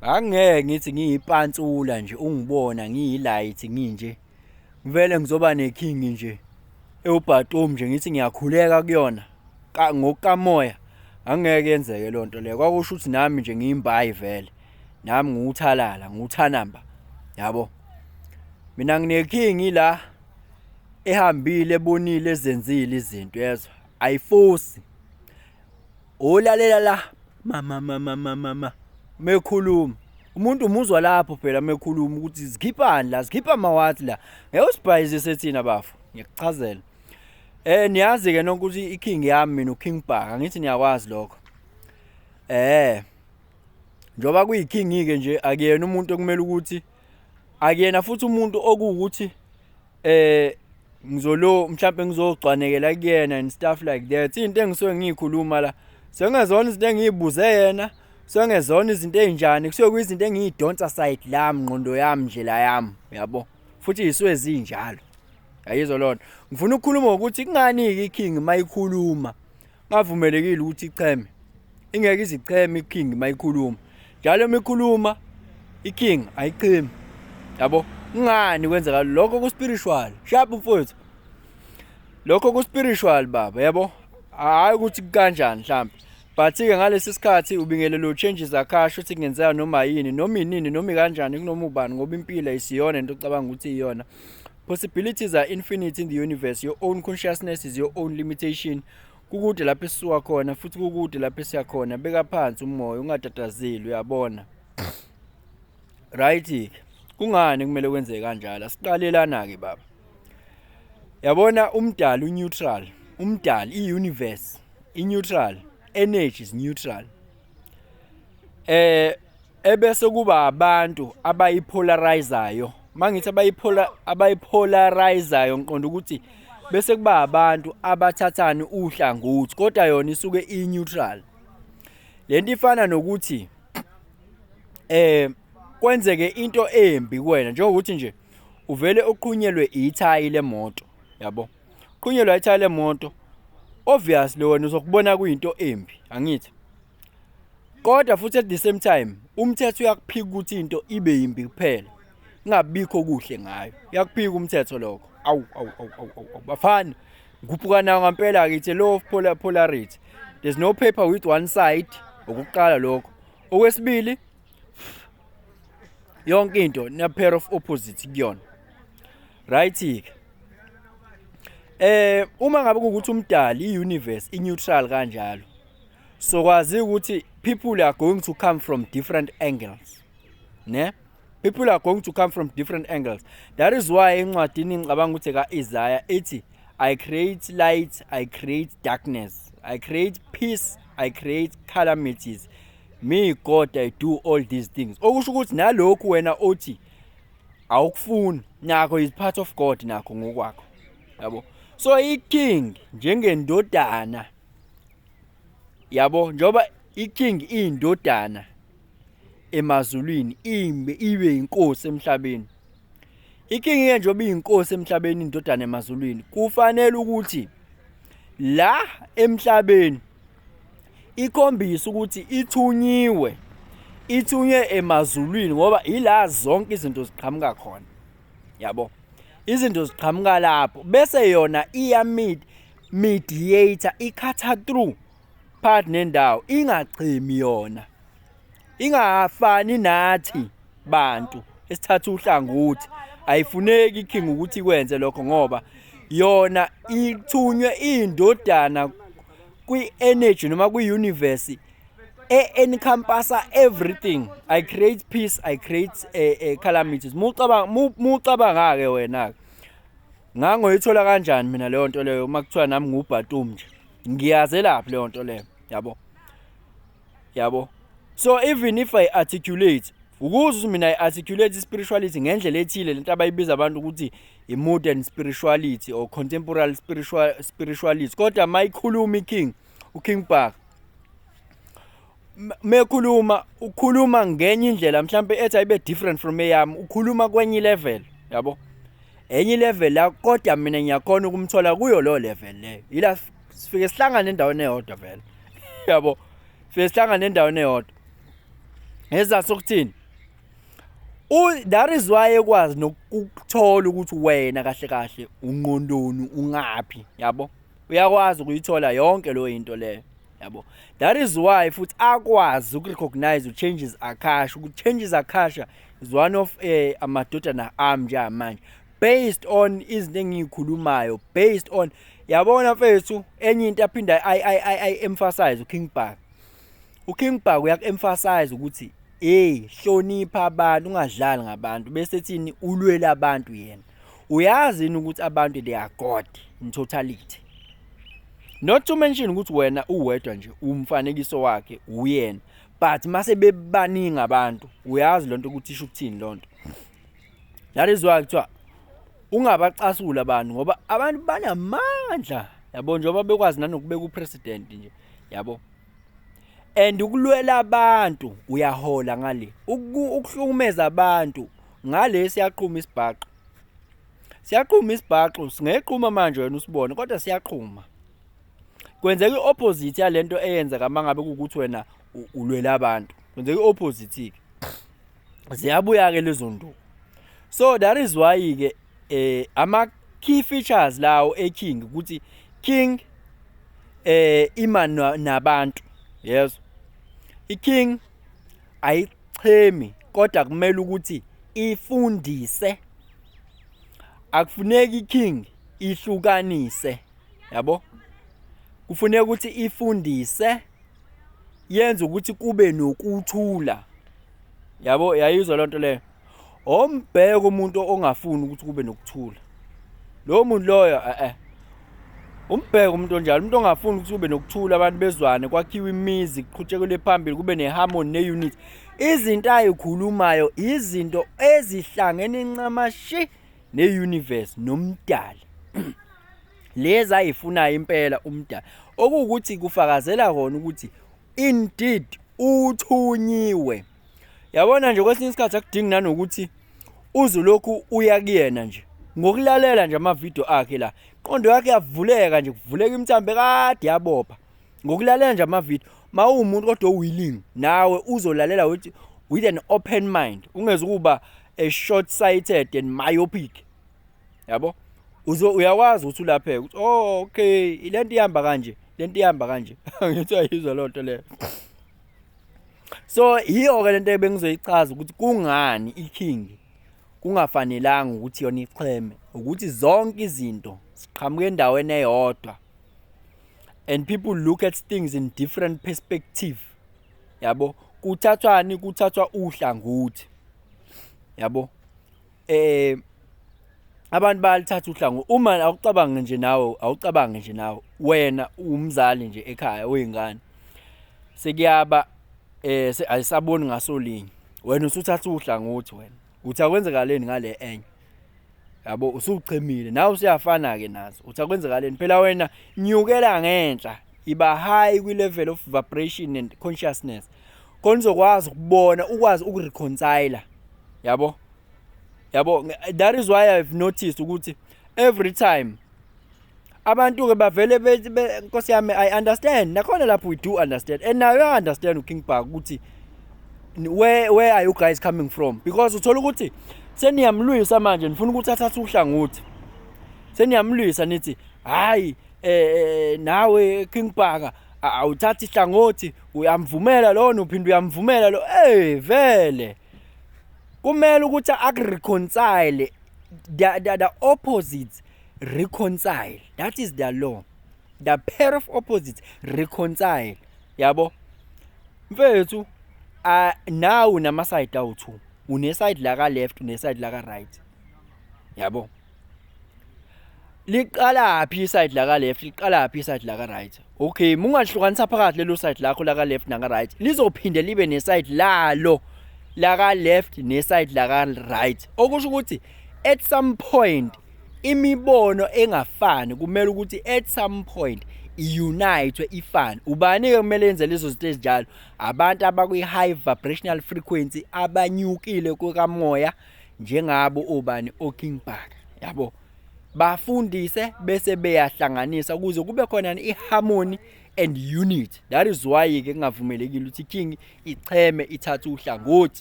Angeke ngithi ngiyipantsula nje ungibona ngiyilight nginje. Ngivele ngizoba neking nje ewubhatomu nje ngithi ngiyakhuleka kuyona ngokukamoya. Angeke yenzeke leyo nto leyo. Kwakusho ukuthi nami nje ngiyimbayi vele. Nami ngiwuthalala, ngiwuthanamba. Yabo. Mina ngineking la ehambile ebonile ezenzile izinto yezwa. Ayifosi. Olalela la mama mama mama mekhuluma. Umuntu umuzwa lapho phela mekhuluma ukuthi zikhiphani la, zikhipha mawathi la. Ngeke usibhayizise thina bafo. Ngiyakuchazela. Niyazi ke nonke ukuthi iking yami mina uKing Bhaka, ngithi niyakwazi lokho. Njoba kuyiking ke nje akuyena umuntu okumele ukuthi akuyena futhi umuntu okuwukuthi ngizolo mhlambe ngizogcwanekela kuyena and stuff like that. Into engisuke ngiyikhuluma la sengezona izinto engiyibuze yena, sengezona izinto ezinjani, kusuke kuyizinto engiyidonsa side lami, ngqondo yami nje la yami, yabo. Futhi yisuke zinjalo. Ayizwa lona. Ngifuna ukukhuluma ngokuthi kungani-ke iking mayikhuluma ngavumelekile ukuthi icheme. Ingeke izicheme iking mayikhuluma. Njalo uma ikhuluma iking ayichemi. Yabo? Kungani kwenzeka lokho ku spiritual? Sharp mfowethu. Lokho ku spiritual baba, yabo? Hayi ukuthi kanjani mhlambe. But ke ngalesi sikhathi ubingelelo changes akasho ukuthi kungenzeka noma yini, noma inini, noma kanjani kunoma ubani ngoba impilo ayisiyona into ocabanga ukuthi iyona. Possibilities are infinite in the universe. Your own consciousness is your own limitation. Kukude lapho esisuka khona futhi kukude lapho esiya khona. Beka phansi umoya ungatatazeli uyabona. Right. Kungani kumele kwenzeke kanjalo? Asiqalelana ke baba. Yabona umdali uneutral, umdali iuniverse ineutral, energy is neutral. Ebese kuba abantu abayipolarizayo. Mangithi abayipolarizayo ngiqonda ukuthi bese kuba abantu abathathani uhlangothi kodwa yona isuke i-neutral. Lento ifana nokuthi kwenzeke into embi kuwena njengokuthi nje uvele uqhunyelwe ithayi lemoto, yabo. Uqhunyelwa ithayi lemoto, obviously wena uzokubona kuyinto embi, angithi? Kodwa futhi at the same time umthetho uyakuphika ukuthi into ibe yimbi kuphela, kungabikho kuhle ngayo. Uyakuphika umthetho lokho. Awu awu awu awu awu bafana, ngikhuphuka nawo ngempela ke, it's a law of polarity. There's no paper with one side, okokuqala lokho. Okwesibili, yonke into ina pair of opposites kuyona. Right ke. Uma ngabe kuwukuthi umdali iuniverse i-neutral kanjalo, sokwazi ukuthi people are going to come from different angles. Ne? People are going to come from different angles. That is why encwadini ngicabanga ukuthi kaIsaiah ithi I create light, I create darkness, I create peace, I create calamities. Me God, I do all these things. Okusho ukuthi nalokhu wena othi awukufuni nakho is part of God nakho ngokwakho. Yabo. So iking njengendodana, yabo, njoba iking iyindodana emazulwini imbe ibe inkosi emhlabeni. Iking ke njengoba iyinkosi emhlabeni indodana emazulwini, kufanele ukuthi la emhlabeni ikhombise ukuthi ithunyiwe, ithunywe emazulwini ngoba ila zonke izinto ziqhamuka khona. Yabo, izinto ziqhamuka lapho bese yona iya mediator ikhatha through phakathi nendawo, ingachemi yona, ingafani nathi bantu esithatha uhlangothi. Ayifuneki iking ukuthi ikwenze lokho ngoba yona ithunywe indodana kwi-energy noma kwi-universe e-encompassa everything. I create peace, I create calamities. Mucabanga ke wena ngangoyithola kanjani mina leyo nto leyo uma kuthiwa nami ngubhatum nje, ngiyazelaphi leyo nto leyo, yabo yabo. So even if I articulate ukuze mina I articulate spirituality ngendlela ethile, lento abayibiza abantu ukuthi i-modern spirituality or contemporary spirituality, kodwa mayikhuluma iking, uKing Bhaka mekhuluma ukhuluma ngenye indlela mhlambe ethi ayibe different from eyami, ukhuluma kwenye level, yabo, enye level la, kodwa mina ngiyakhona ukumthola kuyo lo level leyo. Ila sifike sihlangane endaweni eyodwa vele, yabo, sifike sihlangane endaweni eyodwa. Ngezathu sokuthini? That is why ekwazi nokukuthola ukuthi wena kahle kahle unqondoni ungaphi, yabo. Uyakwazi ukuyithola yonke leyo into leyo, yabo. That is why futhi akwazi ukurecognize u-Changes Akasha, ukuthi Changes Akasha is one of amadodana ami njengamanje, based on izinto engiyikhulumayo, based on, yabona mfethu, enye into aphinda ayi-emphasize uKing Bhaka. UKing Bhaka uyaku-emphasize ukuthi hey, hlonipha abantu, ungadlali ngabantu, bese ethini, ulwela abantu yena. Uyazi yini ukuthi abantu they are God in totality? Not to mention ukuthi wena uwedwa nje umfanekiso wakhe uyena, but mase bebaningi abantu, uyazi lonto ukuthi isho ukuthini lonto. That is why kuthiwa ungabacasuli abantu, ngoba abantu banamandla, yabo, njengoba bekwazi nanokubeka upresident nje, yabo. And ukulwela abantu uyahola ngale, ukuhlukumeza abantu ngale siyaqhuma isibhaxu, siyaqhuma isibhaxu, singeqhuma manje wena usibone, kodwa siyaqhuma. Kwenzeka i-opposite yalento eyenzeka mangabe kuwukuthi wena ulwela abantu, kwenzeka i-opposite ke, ziyabuya ke lezo nduku. So that is why ke ama key features lawo eKing, ukuthi King ima nabantu, yezwa, iKing ayichemi, kodwa kumele ukuthi ifundise. Akufuneki iKing ihlukanise, yabo, kufuneka ukuthi ifundise, yenze ukuthi kube nokuthula, yabo. Yayizwa lonto leyo? Ombheka umuntu ongafuni ukuthi kube nokuthula, lowo muntu loyo, umbheke umuntu onjalo, umuntu ongafuni ukuthi kube nokuthula, abantu bezwane, kwakhiwe imizi, kuqhutshekelwe phambili, kube neharmony ne-unity. Izinto ayikhulumayo izinto ezihlangene ncamashi ne-universe nomdali, lezi ayifunayo impela umdali, okuwukuthi kufakazela kona ukuthi indeed uthunyiwe. Yabona nje, kwesinye isikhathi akudingi nanokuthi uze lokhu uya kuyena nje, ngokulalela nje amavidiyo akhe la, inqondo yakhe yavuleka nje, kuvuleka imithambo ekade yabopha ngokulalela nje amavidiyo. Mawumuntu kodwa willing, nawe uzolalela with an open mind, ungeze ukuba a short sighted and myopic, yabo. Uzo uyakwazi ukuthi ulapheke, ukuthi oh okay, lento ihamba kanje, lento ihamba kanje. Ngithi ayizwa lonto leyo. So yiyo ke lento ebengizoyichaza ukuthi kungani iKing kungafanelanga ukuthi yona icheme, ukuthi zonke izinto siqhamuka endaweni eyodwa and people look at things in different perspective, yabo. Kuthathwani? Kuthathwa uhlangothi, yabo. Abantu bayalithatha uhlangothi. Uma awucabange nje nawe, awucabange nje nawe, wena umzali nje ekhaya oyingane, sekuyaba ayisaboni ngasolinye, wena usuthatha uhlangothi, wena uthi akwenzekaleni ngale enye, yabo, usuchemile nawe, usuyafana ke nazo, uthi akwenzekaleni phela. Wena nyukela ngenhla, iba high kwi level of vibration and consciousness, khona uzokwazi ukubona, ukwazi ukureconcile, yabo, yabo. That is why I've noticed ukuthi every time abantu ke bavele bethi, Nkosi yami, I understand nakhona lapho, we do understand, and now you understand uKing Bhaka ukuthi where are you guys coming from, because uthola ukuthi seniyamlwisa manje, nifuna ukuthi athathe uhlangothi, seniyamlwisa, nithi hayi, nawe King Bhaka awuthathi ihlangothi, uyamvumela lona, uphinde uyamvumela lo. Vele kumele ukuthi akureconcile. The opposites reconcile, that is the law. The pair of opposites reconcile, yabo mfethu. Nawe unama side awu2, une side la ka left, une side la ka right, yabo. Liqala phi iside la ka left? Liqala phi iside la ka right? Okay, mungahlukanisa phakathi lelo side lakho la ka left na ka right, lizophinde libe ne side lalo la ka left ne side la ka right, okusho ukuthi at some point imibono engafani kumele ukuthi at some point iunite, ifane. Ubani ke kumele yenze lezo zinto ezinjalo? Abantu abakwi high vibrational frequency, abanyukile kokamoya, njengabo obani, oKing Bhaka, yabo. Bafundise bese beyahlanganisa ukuze kube khona iharmony. and unity. That is why ke kungavumelekile ukuthi iking icheme, ithathe uhlangothi.